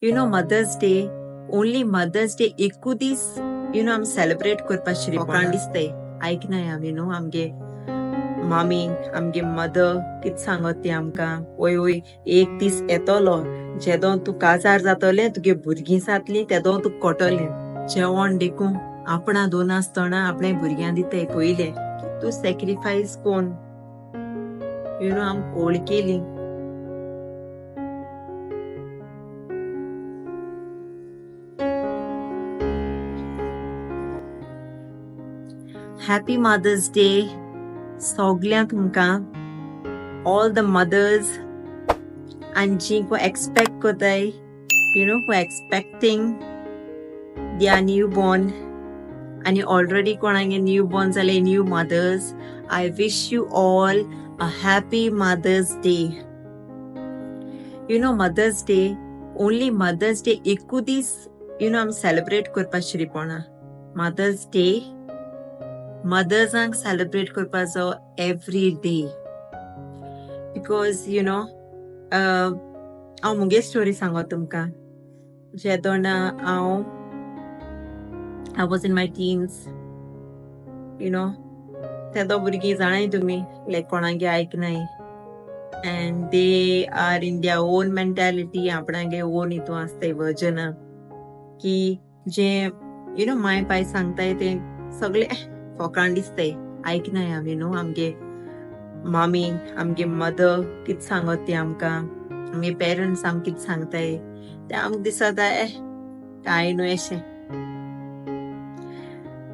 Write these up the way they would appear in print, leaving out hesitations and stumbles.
You know Mother's Day, only Mother's Day एकू दीस you know आमी सेलिब्रेट करपा शिरी दिसताय. आयकनाय आमी न्हू आमगे मामी आमगे मदर कितें सांगत ती आमकां, वय वय एक दीस येतलो जेदो तूं काजार जातलें, तुगे भुरगीं जातलीं तेदो तुका कळटलें. जेवण देखून आपणा दोन आसतना आपणे भुरग्यां दिताय पयलें तूं सॅक्रिफायस कोन you know आमकां वळखली. हॅपी मदर्स डे सगळ्यांक तुमकां, ऑल the mother's आनी जी को एक्सपेक्ट करताय, you know who expecting their new born आनी ऑलरेडी कोणागे न्यू बॉर्न जाले new mothers, I wish you all a happy Mother's Day. You know Mother's Day, only Mother's Day एकू दीस you know आमी celebrate करपा शिरीपणा. Mother's day मदर्सांक celebrate करपा जावो every day, because you know हांव मुगे story सांगो तुमकां. जेदोना हांव I was in my teens, you know, तेदो भुरगीं जाणाय तुमी लायक कोणागे आयकनाय and they are in their own mentality, आपणागे own हितू आसताय वर्जना की जे you know my पाय सांगताय ते सगळे फोकाण दिसताय. आयकनाय आमी न्हू आमगे मामी आमगे मदर कितें सांगत ती आमकां, आमगे पेरंट्स आमकां कितें सांगताय ते आमकां दिसता कांय न्हू अशें.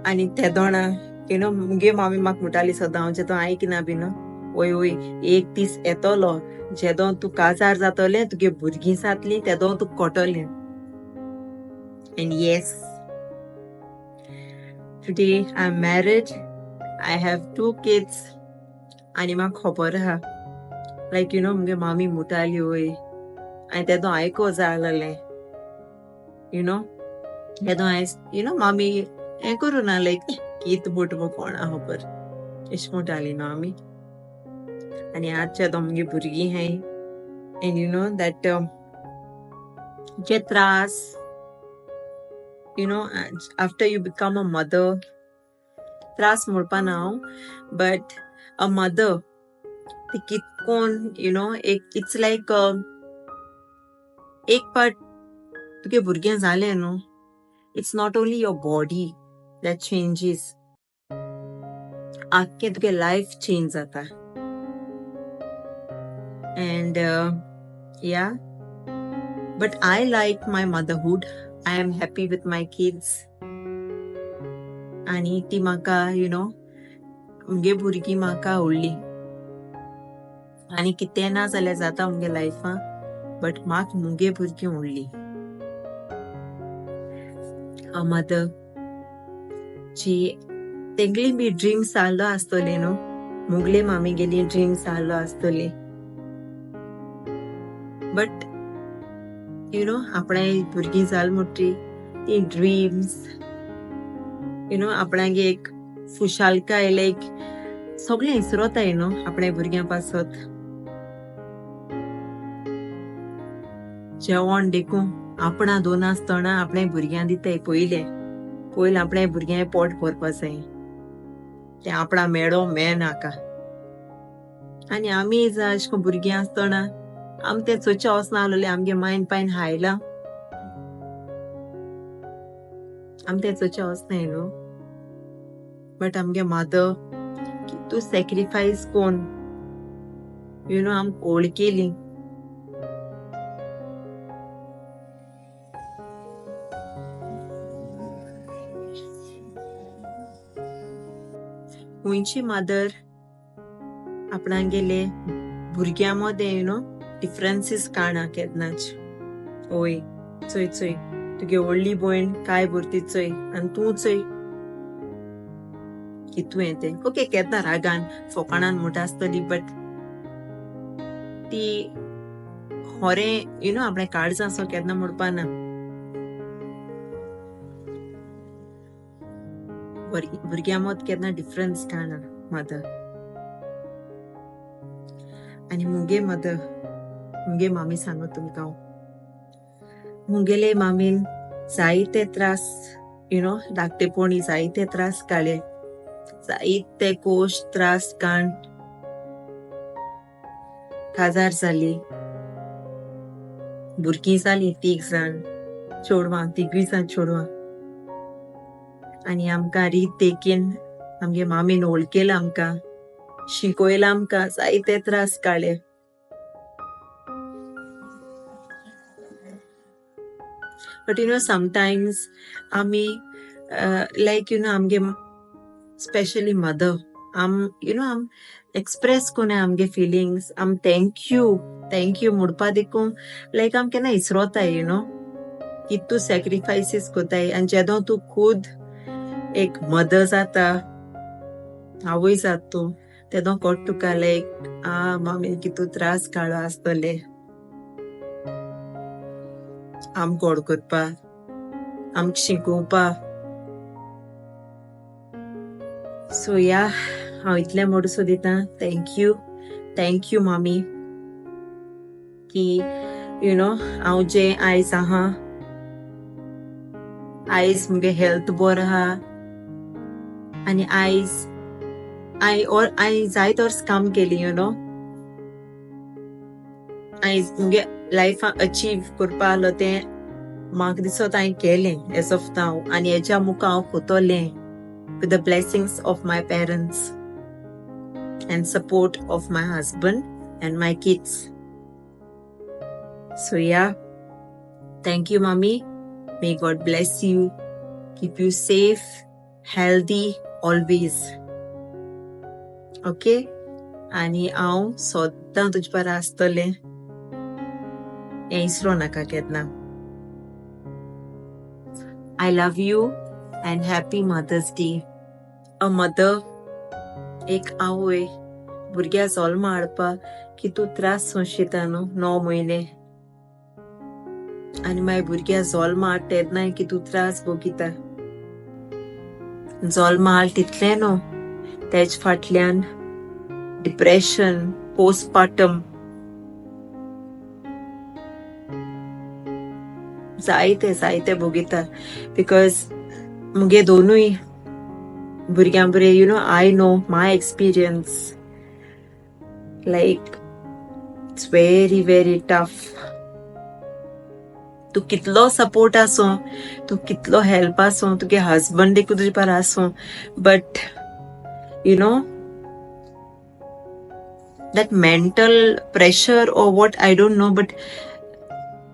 आनी तेदोणा you know मुगे मामी म्हाका म्हणटाली सदां हांव जेदो आयकना बी न्हू, वय वय एक दीस येतलो जेदो तूं काजार जातलें, तुगे भुरगीं जातलीं तेदो तुका कळटलें. And yes, today I am married, I have 2 kids आनी म्हाका खबर आहा लायक you know मुगे मामी म्हणटाली वय आनी तेदो आयको जाय आसलें you know, तेदो हांवें you know मामी हें करूं ना लायक कित बोट कोण आहा खबर अशें म्हणटाली न्हू आमी. आनी आज जेदो मुगे भुरगीं हाय एंड you know that जे त्रास you know after you become a mother, त्रास म्हणपा ना हांव बट अ मदर ती कितकोन you know एक it's लायक एक पाट तुगे भुरगें जालें न्हू, it's not only your body that changes, आख्खें तुगे लायफ चेंज जाता. And yeah, but I like my motherhood, I am happy with my kids आनी ती म्हाका you know मुगे भुरगीं म्हाका आवडली आनी कितें ना जाल्यार जाता मुगे लायफान, बट म्हाका मुगे भुरगीं आवडली. अ मदर जी तेंगली बी ड्रीम्स आहलो आसतले न्हू, मुगले मामीगेली ड्रीम्स आहलो आसतले, बट you know आपणे भुरगीं जाल म्हणटरी ती ड्रीम्स you know आपणागे एक खुशालकाय लायक सगळें इसरोताय न्हू आपणे भुरग्यां पासत. जेवण देखून आपणा दोन आसतना आपणे भुरग्यां दिताय पयलें, पयलें आपणे भुरग्यां पोट भरपा जाय, तें आपणा मेळो मेळनाका. आनी आमी अशें करून भुरगीं आसतना आम तें चोवचें वचना आसलोलें, आमगे मायन पायन हायलां आम तें चोवचें वचनाय न्हू, बट आमगे मदर तूं सॅक्रिफायस कोन you know आमकां वळखली. खंयची मदर आपणागेले भुरग्यां मदें you know differences काडना केन्नाच. ओय चोय चोय तुगे व्हडली भयण काय भरती चोय आनी तूं चोय कितू हें तें. ओके केन्ना रागान फोकाणान म्हणटा आसतली, बट ती खरें you know आपणें काळजां सो केन्ना म्हणपा ना. भुरग्यां मद केन्ना डिफरन्स काडना मदर. आनी मुगे मदर, मुगे मामी सांगो तुमकां, मुगेले मामीन जायते त्रास, you know, धाकटेपणी जायते त्रास काडले, जायते कोश त्रास काण काजार जाली, भुरगीं जालीं तीग जाण चेडवां, तिगूय जाण चेडवां. आनी आमकां रीत देखीन आमगे मामीन वळखयलां आमकां, शिकयलां आमकां, जायते त्रास काडले. बट you know sometimes आमी लायक you know आमगे स्पेशली मदर आम you know आम एक्सप्रेस कोन्नाय आमगे फिलिंग्स, आम thank you thank you म्हणपा देखून लायक आम केन्ना इसरोताय, you know, की तूं सॅक्रिफायसीस कोताय. आनी जेदो तूं खूद एक मदर जाता, आवय जाता तूं, तेदो कोट तुका लायक आ मामीन कितू त्रास काडलो आसतले आमकां व्हड करपा, आमकां शिकोवपा. सो या, हांव इतलें म्हणू सोदिता, thank you, thank you मामी, की you know हांव जें आयज आहा, आयज मुगे हेल्थ बरो आहा आनी आयज हांवें और हांवें जायते वर्स काम केली, you know, आयज मुगे लायफान अचीव करपा आहलो तें म्हाका दिसता हांवें केलें एज ऑफ नाव, आनी हेज्या मुखार हांव कोतोलें with the blessings of my parents and support of my husband and my kids. So yeah, thank you mommy. May God bless you, keep you safe, healthy always. Okay? आनी हांव सदां तुजे बरा आसतलें, हें इसरो नाका केन्ना. I love you and happy Mother's Day. A mother, एक आवय भुरग्या जल्मा हाडपाक कितू त्रास सोंशिता न्हू 9 म्हयने, आनी मागीर भुरग्या जल्मा हाडटा तेन्नाय कितू त्रास भोगिता. जल्मा हाडटा तितलें न्हू, तेज फाटल्यान डिप्रेशन, पोस्टपार्टम, जायते जायते भोगिता. Because मुगे दोनूय भुरग्यां बरे, you know, I know my experience, like it's very very tough. तूं कितलो सपोर्ट आसूं, तूं कितलो हेल्प आसूं, तुगे हजबंड देखून तुजे पार आसूं, but you know that mental pressure or what, I don't know, but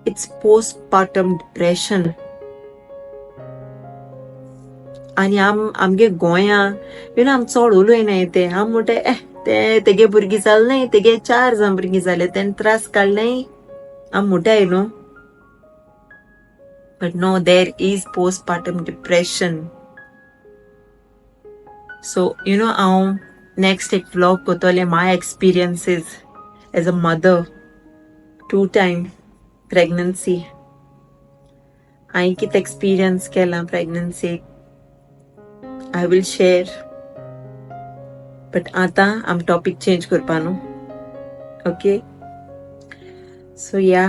it's postpartum depression. आनी आमगे गोंया you know आम चड उलयनाय ते, आम म्हणटाय ते तेगे भुरगीं जाल न्हय, तेगे 4 जाण भुरगीं जाले, तेणें त्रास काडले न्हय, आम म्हणटाय न्हू. But no, there is postpartum depression. So you know हांव नेक्स्ट एक व्लॉग करतलें, my experiences as a mother, 2 time pregnancy, हांवें कितें एक्सपिरियन्स केलां प्रेग्नन्सीक, I will share. But आतां आम टॉपीक चेंज करपा न्हू. ओके, सो या,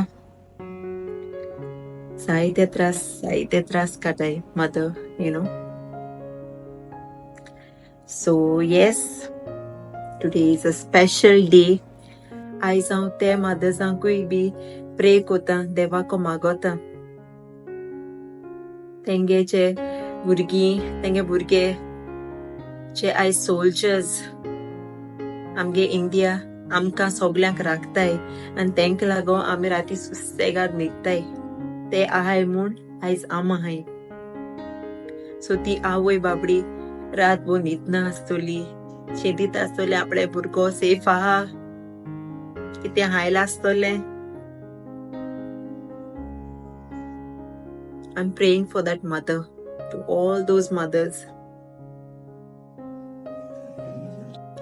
जायते त्रास, जायते त्रास काडटाय mother, you know. So yes, today is a special day. आयज हांव ते मदर्सांकूय बी प्रे कोता, देवाक मागोता तेंगे जे भुरगीं, तेंगे भुरगे जे आयज सोल्जर्स आमगे इंडिया आमकां सगल्यांक राखताय आनी तेंका लागून आमी राती सुसेगाद न्हिदताय, ते आहाय म्हूण आयज आम आहाय. सो ती आवय बाबडी रात भर न्हिदना आसतली, शेतीत आसतली, आपले भुरगो सेफ आहा कितें हायला आसतलें. I'm praying for that mother, to all those mothers.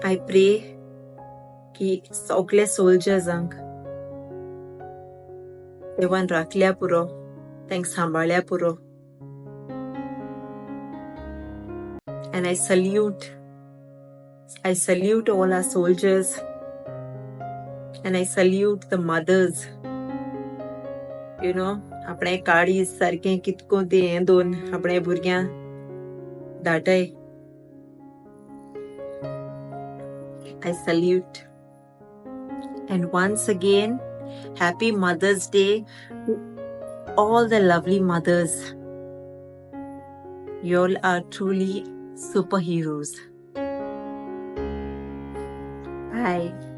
I pray की सगळे सोल्जर्सांक देवान राखल्या पुरो, तांकां सांबाळ्या पुरो. And I salute all our soldiers And I salute the mothers, you know, आपणे काळीज सारकें कितको तें हें दोन आपणे भुरग्यांक धाडटाय. I salute. And once again, happy Mother's Day to all the lovely mothers. You all are truly superheroes. Bye.